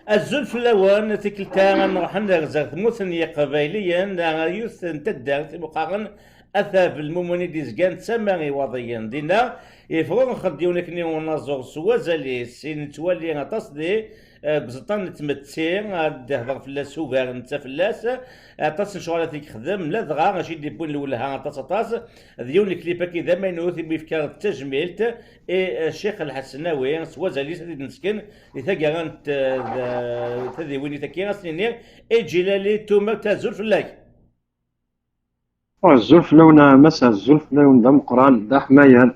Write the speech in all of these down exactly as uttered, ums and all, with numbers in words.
Azul fell-awen, tikkelt-a ad nruḥen ar zer tmurt n Yiqbayliyen, ar yiwet n taddart imuqaren, At Belmumun i d-izgan d tama iwaḍiyen. Dinna, yefrurxed yiwen akken i unaẓur s wazal-is, i nettwali aṭas di, eh, deg uẓeṭṭa n tmetti, ad d-ihder fell-as ugar netta fell-as, aṭas n ccɣelat i yexdem, ladɣa acu i d-iwwin lwelha aṭas aṭas, d yiwen n clip-agi d amaynut, i mu yefka d tajmilt i, eh, Ccix Lḥesnawi s wazal-is ad t-id-nesken di taggara n t-, d-, tadiwinit-agi, ad s-nini i Ǧilali Tumert, azul fell-ak. Azul fell-awen a Mass, azul fell-awen d ameqqran, d aḥmayan.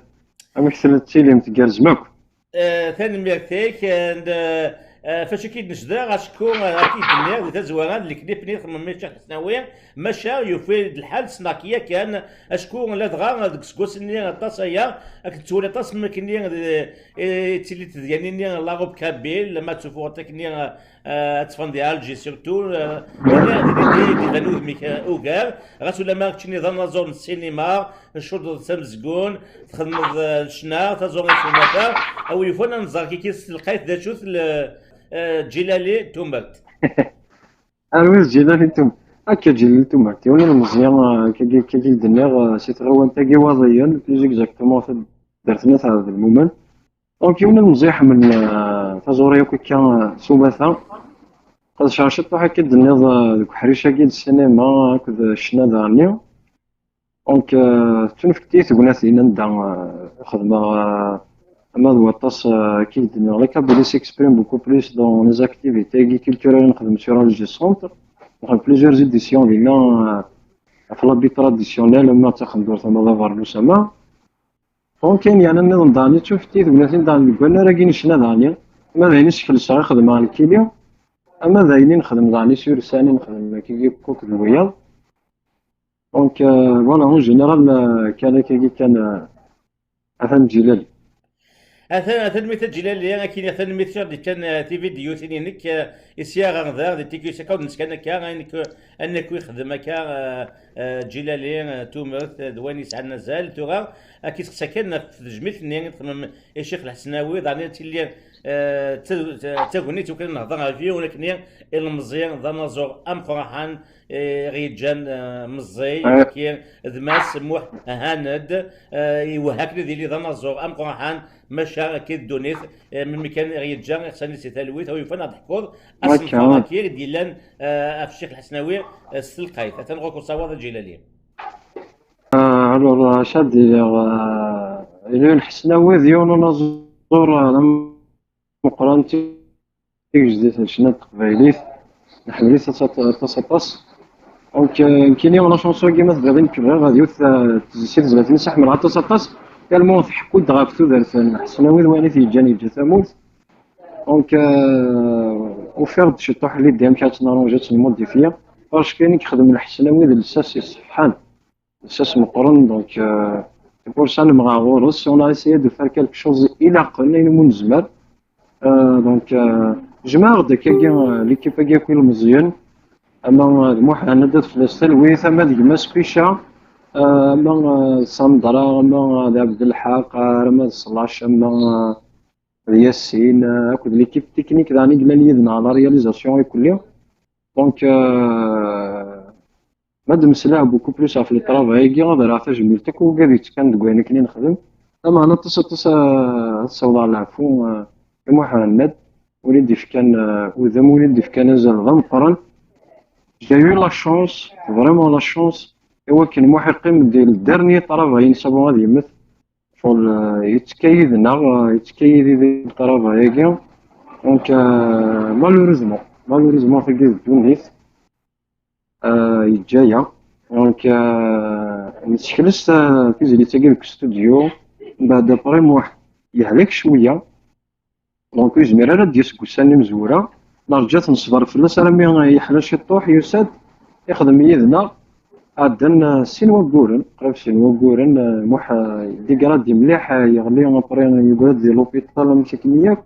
Amek tella tettilim, tgerrzem akk? Eh, tanemmirt-ik, eh, n-, eh, eh, facu k-id-necdeɣ, acku, eh, ad k-id-nniɣ di tazwara n leknip-nni txemmem i Ccix Lḥesnawi, maca yufi-d lḥal ssneɣ-k yakan, acku ladɣa deg useggas-nni aṭas aya, ad k-nettwali aṭas mekni, eh, eh, yettili tedyanin-nni la robe kabyle, ma ttufuɣ akkenni, eh, eh, ad teffɣen di Alger surtout, eh, dinna, dinna i d-iban udem-ik, eh, ugar, ɣas ulamma keččini d anaẓur n ssinima, tcuddeḍ tamezgun, txedmeḍ, eh, ccna, taẓuri s umata, a wi yufan ad nẓer kiki s telqayt d acu-t l-, eh, Ǧilali Tumert. Arwis Ǧilali Tumert. Akka Ǧilali Tumert, yiwen n Meẓyan, eh, kagi, kagi d-nniɣ, eh, si tɣiwant-agi Waḍiyen, plus exactement taddart n At Ɛebdelmumen. Donc, yiwen n Meẓyan iḥemmlen, eh, taẓuri akk akka, eh, s umata. Qedceɣ ciṭuḥ akka d-nniḍ, eh, deg uḥric-agi n ssinima akked ccna daɣenni. Donc, euh, tettunefk-d i tegnatin anda, euh, xedmeɣ, euh, ama d waṭas, euh, akken i d-nniɣ, la Kabylie s'exprime beaucoup plus dans les activités culturelles i nexdem sur Alger Centre. Nexdem plusieurs éditions dinna, euh, ɣef l'habit traditionnel, ama d taxendurt, ama d abeṛnus, ama. Donc, ayen yeɛnan nniḍen daɣen, tettunefk-d i tegnatin daɣen deg wannar-agi n ccna daɣen, ama d ayen i skelseɣ i xedmeɣ nekkini, ama d ayen i nexdem daɣen, isursan i nexdem akkagi akk d wiyaḍ. Donc, euh, voilà, en général, euh, kan akkagi kan, euh, atan Ǧilali. Atan, atan mi taǧilali, akken atan mi tfiɣ d-kan, euh, tividyutin-inek, euh, isya ɣer da, di tikyus akka, ur d-neskan akka, ayen k-, ayen akk ixdem akka, euh, euh, Ǧilali, euh, Tumert, euh, d wayen yesɛan azal. Tura, ad k-isteqsa kan ɣef tejmilt-nni i txemmem i Ccix Lḥesnawi, daɣen ad tili, euh, d ta-, d tagnit, ukan nehder ɣef yiwen akken ilemẓi d anaẓur ameqqran, eh, i ɣ-yeǧǧan, eh, meẓẓi, ah, wagi d Mass Muḥ Haned, eh, iwehha akken ad yili d anaẓur ameqqran, maca akka i d ddunit, eh, melmi kan i ɣ-yeǧǧa, iɣsan-is di talwit, a wi yufan ad d-teḥkuḍ asenfar-agi i d-yellan, eh, ɣef Ccix Lḥesnawi, eh, s telqayt. Atan ɣur-k usawaḍ a Ǧilali. Ah, alors, ah, acu ad d-iniɣ, ah, Ǧilali Lḥesnawi d yiwen unaẓur, ah, d ameqqran, tigejdit n ccna n teqbaylit, nḥemmel-it aṭas, aṭas, aṭas. Donc, euh, nekkini la chanson-agi ma tebɣiḍ i nekk bɣiɣ ad yiwet, euh, si tezlatin-is ḥemmleɣ aṭas, aṭas. Tellement tḥekku-d ɣef tudert n Lḥesnawi d wayen i t-yeǧǧan yeǧǧa tamurt. Donc, euh, ufiɣ-d ciṭuḥ l'idée amek ad tt-narranji, ad tt-nmodifiya. Parce que nekk xedmen Lḥesnawi d lsas iṣeḥḥan. Lsas meqqren, donc, euh, c'est pour ça nemɣa ɣur-s, on a essayé de faire quelque chose ilaqen, ayen umi nezmer. Euh, donc, euh, jemɛeɣ-d akkagi, euh, l'équipe-agi akk ilmeẓyen, ama, euh, d Muḥend ad fell-as talwit, ama d gma-s Pica, euh, ama, euh, d Sandra, ama, euh, d Abdelḥaq, euh, ama d Slash, ama, euh, d Yassine, euh, akked l'équipe technique daɣen i yellan yid-neɣ à la réalisation ikelli. Donc, euh, ma d-mmeslaɣ beaucoup plus ɣef le travail-agi, ad rreɣ tajmilt akk i wigad yettekkan deg wayen akken i nexdem. Lameɛna aṭas, aṭas, ah, ad ssawḍeɣ leɛfu, ah, i Muḥend, win i d-ifkan, ah, udem, win i d-ifkan azal d ameqqran. J'ai eu la chance, vraiment la chance, i wakken Muḥ iqqim di le dernier travail-ines avant ad yemmet. Ur, ah, yettekka yid-neɣ, ah, yettekka yid-i di le travail-agi. Donc, ah, malheureusement, malheureusement, tagi d ddunit. Ah, yeǧǧa-yaɣ. Donc, ah, nessekles, ah, tizlit-agi deg ustudyu. Mbeɛd après Muḥ yehlek cwiya. Donc, ur yezmir ara ad d-yas deg ussan imezwura. Nerǧa-t, neṣber fell-as armi yeḥla ciṭuḥ, yusa-d, ixdem yid-neɣ. Ɛeddan, ah, sin wagguren, qrib sin wagguren, ah, Muḥ, ah, yeddigradi mliḥ, ah, yeɣli, après yugra-d di l'hôpital, amek akken yakk.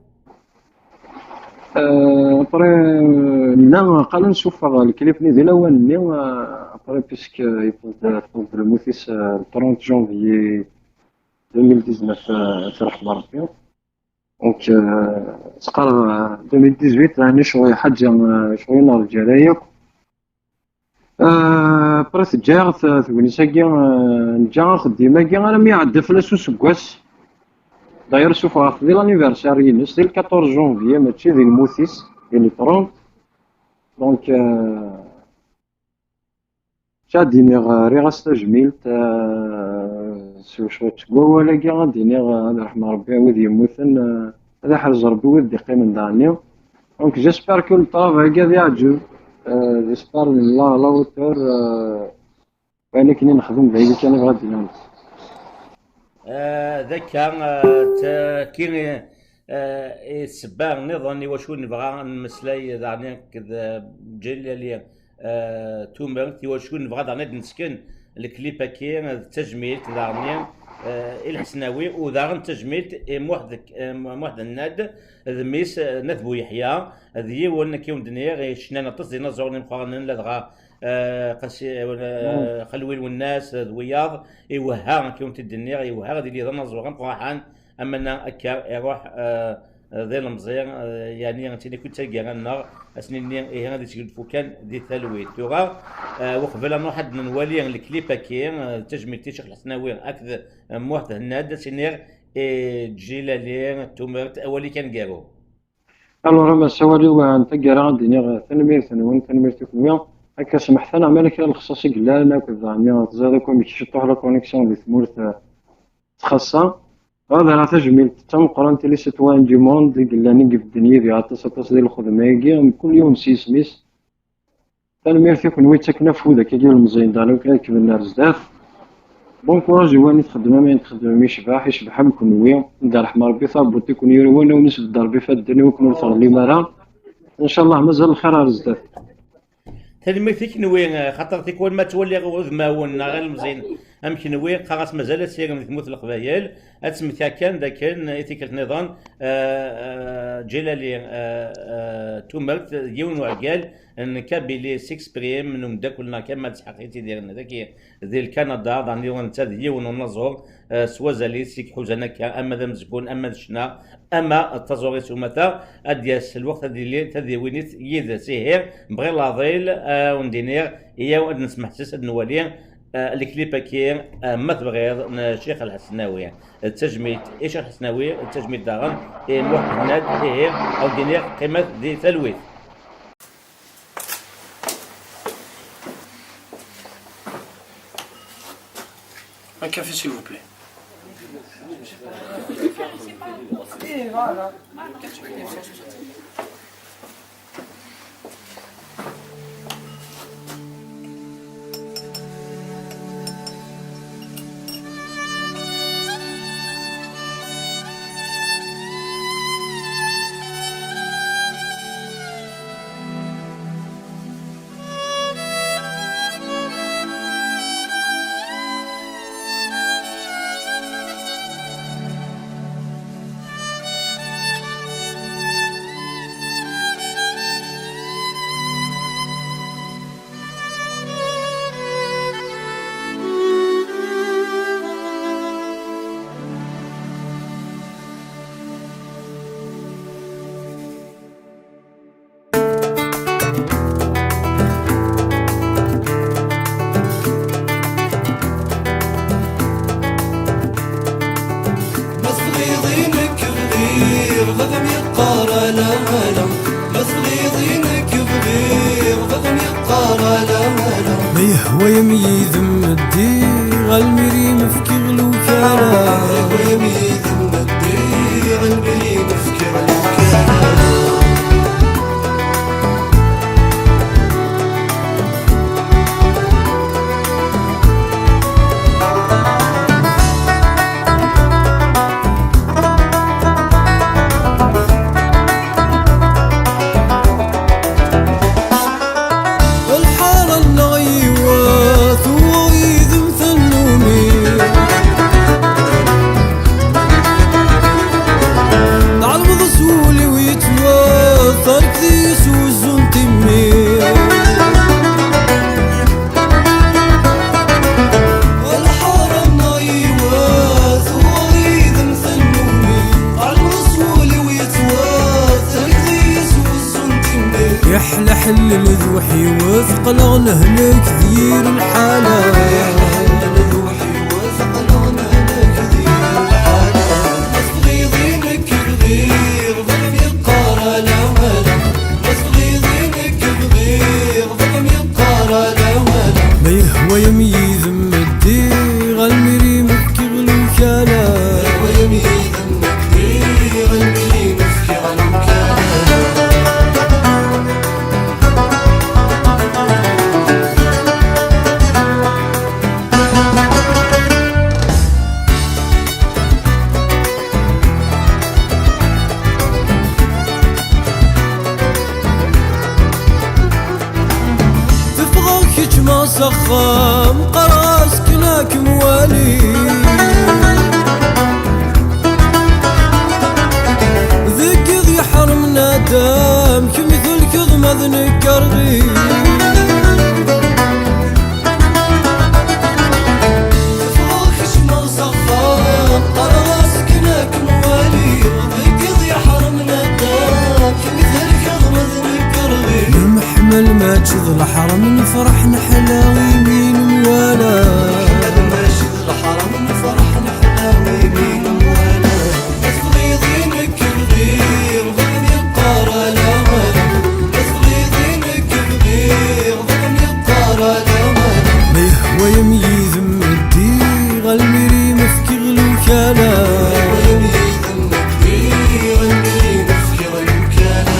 Euh, après, euh, nella qqaren nsuffeɣ lklip-nni di lawan-nni, euh, après, puisque yewweḍ, yewweḍ lmut-is, euh, le trente janvier deux mille dix-neuf, euh, ad t-yerḥem Rebbi. Donc, euh, ttqarreb, euh, deux mille dix-huit, ɛni ccɣel iḥaǧa, euh, ccɣel ur nerǧa ara yakk. Euh, après, teǧǧa-yaɣ t-, tegnit-agi, euh, neǧǧa axeddim-agi armi iɛedda fell-as useggas. D'ailleurs, suffɣeɣ-t di l'anniversaire-ines, di le quatorze janvier, mačči di lmut-is, di le trente. Donc, euh, Ad d-iniɣ, eh, rriɣ-as tajmilt, eh, s cwiṭ seg wawal-agi, ad d-iniɣ, eh, ad ṛeḥmeɣ Ṛebbi wid yemmuten, eh, ad iḥrez Ṛebbi wid d-iqqimen daɣenni. Donc, j'espère que le travail-agi ad iɛǧeb, eh, j'espère la, la hauteur, eh, wayen akken i nexdem d ayen kan i bɣa ad d-iniɣ. Eh, d akka, eh, d taki, eh, i d ssebba nniḍen i wacu nebɣa ad nemmeslay daɣenni akked, eh, Ǧilali, eh, Tumert, i wacu nebɣa daɣen ad d-nesken lklip-agi, eh, d tajmilt daɣenni, eh, i Lḥesnawi, u daɣen d tajmilt i Muḥ d, eh, Muḥ Dennad, d mmi-s, eh, n At Buyeḥya, d yiwen, akka i wen-d-nniɣ, i ccnan aṭas d inaẓuren imeqqranen, ladɣa, eh, Qasi, eh, Xalwi Lwennas, d wiyaḍ, iwehha, akka i wen-t-id-nniɣ, iwehha ad yili d anaẓur ameqqraḥan, amanna akka iruḥ, eh, d ilemẓi, eh, yeɛni nettini akk d taggara-nneɣ, ad s-nini ihi ad isgedfu kan di talwit. Tura, eh, uqbel ad nruḥ ad nwali lklip-agi, eh, d tajmilt i Ccix Lḥesnawi akked, eh, Muḥ Thennad, ad s-iniɣ i Ǧilali Tumert, awal-ik aneggaru. Alors, a Mass, awal-iw, eh, n taggara ad d-iniɣ, eh, tanemmirt-nwen, tanemmirt i kenwi. Akka, smeḥt-aneɣ ma yella kra n lexṣaṣ i yellan, akked daɣenni teẓriḍ akk amek ciṭuḥ la connexion di tmurt, eh, txaṣṣa. Ad rreɣ tajmilt d tameqqrant i les citoyens du monde i yellan, i ibedden yid-i aṭas, aṭas di lxedma-agi, mkul yiwen s yisem-is. Tanemmirt i kenwi yettaken afud akkagi i yilmeẓyen daɣen akken ad kemmlen ar zdat. Bon courage i wayen i txeddmem, ayen txeddmem yecbeḥ, yecbeḥ am kenwi. Ad d-ṛeḥm Ṛebbi taɛebbuḍt i ken-yurwen, a wen-isbedd Ṛebbi ifadden i wakken ur tɣellim ara. Ncallah mazal lxir ar zdat. Tanemmirt i kenwi, xaṭer tikwal ma ttwaliɣ udmawen neɣ ilmeẓyen am kenwi, qqareɣ-as mazal asirem di tmurt n Leqbayel, ad ttmektiɣ kan d akken i tikkelt nniḍen, eh, eh, Ǧilali, eh, eh, Tumert, d yiwen n uɛeggal n Kabylie s'exprime, n umeddakel-nneɣ Kamal Sḥaqi, yettidiren dagi di Lkanada, daɣen netta d yiwen n unaẓur, eh, s wazal-is i iḥuzan akka, ama d amezgun, ama d ccna, ama d taẓuri s umata, ad d-yas lweqt ad yili tadiwinit yid-s. Ihi, bɣiɣ leɛḍil, eh, ad wen-d-iniɣ, iyaw ad nesmeḥses, ad nwali, eh, lklip-agi, eh, ma tebɣiḍ, n Ccix Lḥesnawi. D tajmilt i Ccix Lḥesnawi, d tajmilt daɣen i Muḥ Hennad, ihi, ad wen-d-iniɣ qqimet di talwit. Un café, s'il vous plaît. Ma tebɣiḍ i nekk bɣiɣ, baba-m yeqqar ala, ala. Ma tebɣiḍ i nekk bɣiɣ, baba-m yeqqar ala, ala. Ma yehwa-yam yid-m ddiɣ, almiri m-fkiɣ lewkala. Ma yehwa-yam yid-m ddiɣ, almiri m-fkiɣ lewkala. Lḥara-nneɣ yiwet, ur yid-m tannumi. Nḥellel d uḥiwet, qqleɣ nehlek d yir lḥala. Nḥellel d uḥiwet, qqleɣ nehlek d yir lḥala. Ma tebɣiḍ i nekk bɣiɣ, bɣiɣ mi qqar ala wala. Ma tebɣiḍ i nekk bɣiɣ, bɣiɣ mi qqar ala wala. Ma yehwa-yam yid-m ddiɣ, almir i m-fkiɣ lewkala. Ma yehwa-yam yid-m ddiɣ, almir i m-fkiɣ lewkala. Teffɣeɣ keččmeɣ s axxam, qqareɣ-as ken ad kem-wali. Deg iḍ yeḥrem nadam, kemm telkeḍ ma d nekk rɣi. Teffɣeɣ kecmeɣ s axxam, qqareɣ-as ken ad kem-waliɣ. Deg iḍ yeḥrem nadam, kemm telkeḍ ma d nekk rɣi. Nemḥemmel mačči d leḥram, nefreḥ neḥla imi nemwala. Nemḥemmel mačči d leḥram, nefreḥ neḥla imi nemwala. Ma tebɣiḍ i nekk bɣiɣ, bɣiɣ mi qqar ala wala. Ma tebɣiḍ i nekk bɣiɣ, bɣiɣ mi qqar ala wala. Ma yehwa-yam yid-m ddiɣ, almir i m-fkiɣ lewkala. Ma yehwa-yam yid-m ddiɣ, almir i m-fkiɣ lewkala.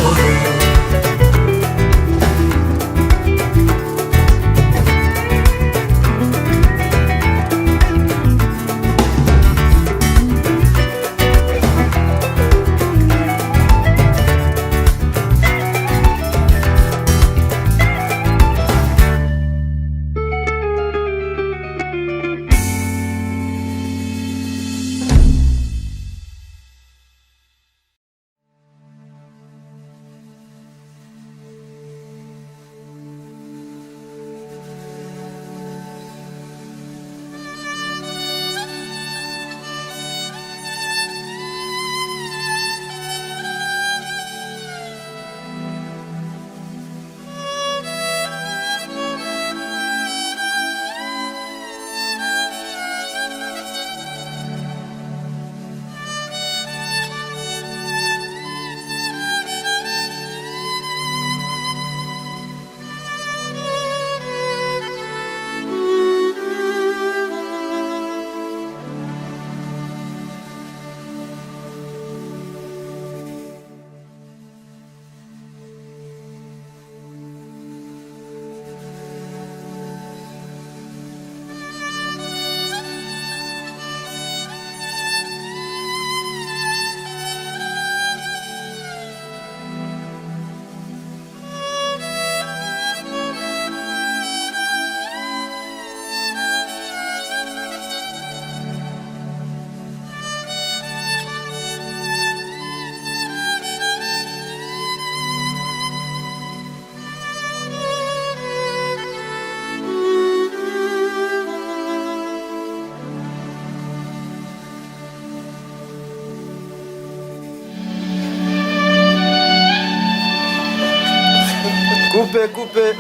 Coupez, coupez.